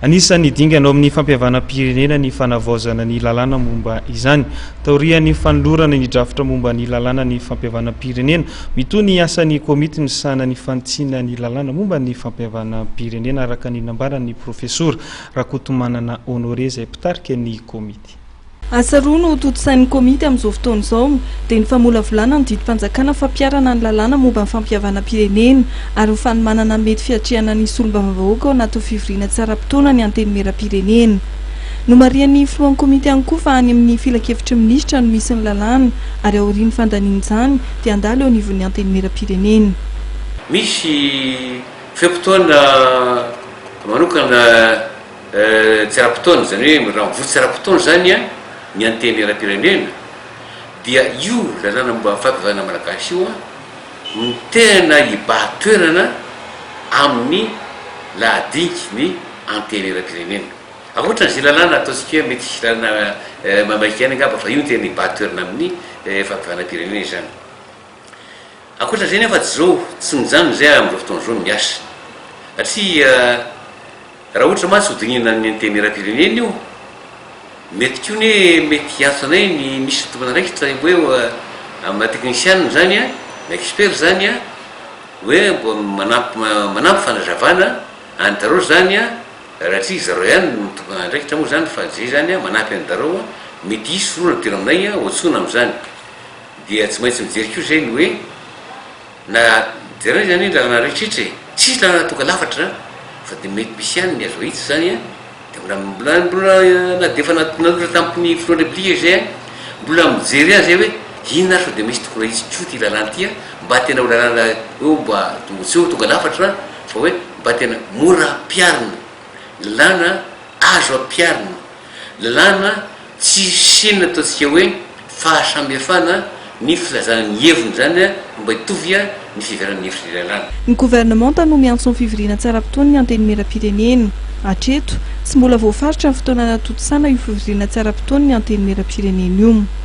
Anisan'ny dingana ao amin'ny fampihavanam-pirenena ny fanavaozana ny lalàna momba izany. Taorian'ny fanolorana ny drafitra momba ny lalàna ny fampihavanam-pirenena, mitohy ny asan'ny komity misahana ny fanitsiana ny lalàna momba ny fampihavanam-pirenena, araka ny nambaran'ny Profesora Rakotomanana Honoré izay mpitarika ny komity. Asa roa no tontosain'ny komity amin'izao fotoana izao, dia ny famolavolana ny didim-panjakana fampiharana ny lalàna momba ny fampihavanam-pirenena ary ny fanomanana ny mety fiatrehana ny solombavambahoaka ao anatin'ny fivoriana tsy ara-potoana ny Antenimierampirenena. Nomarihan'ny filohan'ny komity ihany koa fa any amin'ny filankevitry ny minisitra no misy ny lalàna ary aorian'ny fandaniana izany dia handalo eo anivon'ny Antenimierampirenena. Misy fe-potoana manokana Tsy ara-potoana, izany hoe raha mivory tsy ara-potoana izany ny Antenimierampirenena dia io lalàna momba ny fampivavahana malagasy io no tena hibahan-toerana amin'ny lahadiniky ny Antenimierampirenena. Ankoatra an'izay lalàna ataontsika hoe mety hisy lalàna maimaika ihany angamba fa io no tena hibahan-toerana amin'ny fampihavanam-pirenena izany. Ankoatra izay nefa tsy izao, tsy mijanona izay amin'izao fotoana izao ny miasa satria Raha ohatra mantsy hodinihina ny Antenimierampirenena io, mety koa anie mety hiantso anay ny misy tompon'andraikitra hoe amina teknisianina izany an, na expert izany an, hoe mba manampy manampy fanazavana an-dRareo izany an, raha tsy zareo ihany no tompon'andraikitra moa izany fa zay izany an manampy an-dRareo an, mety hisy olona tena aminay ho antsoina amin'izany. Dia tsy maintsy mijery koa izay ny hoe. Na jerena izany ny lalana rehetrretra e! Tsisy lalana tonga lafatra fa dia mety misy ihany ny azo ahitsy izany an! Dia mbola mbola mbola na dia efa nanolotra tamin'ny filohan'ny repoblika izay an! Mbola mijery ihany izay hoe inona ary sao dia misy tokony ahitsy koa ity lalana ity an! Mba tena ho lalana hoe mba tsy hoe tonga lafatra fa hoe mba tena mora ampiharina, lalàna azo ampiharina. Lalàna tsy hisian'ny ataontsika hoe fahasamihafana ny filazana ny heviny izany mba hitovy ny fiheverana ny hevitry ny lalàna. Ny governemanta no miantso ny fivoriana tsy ara-potoan'ny Antenimierampirenena. Hatreto, tsy mbola voafaritra ny fotoana hanatontosana io fivoriana tsy ara-potoan'ny Antenimierampirenena io.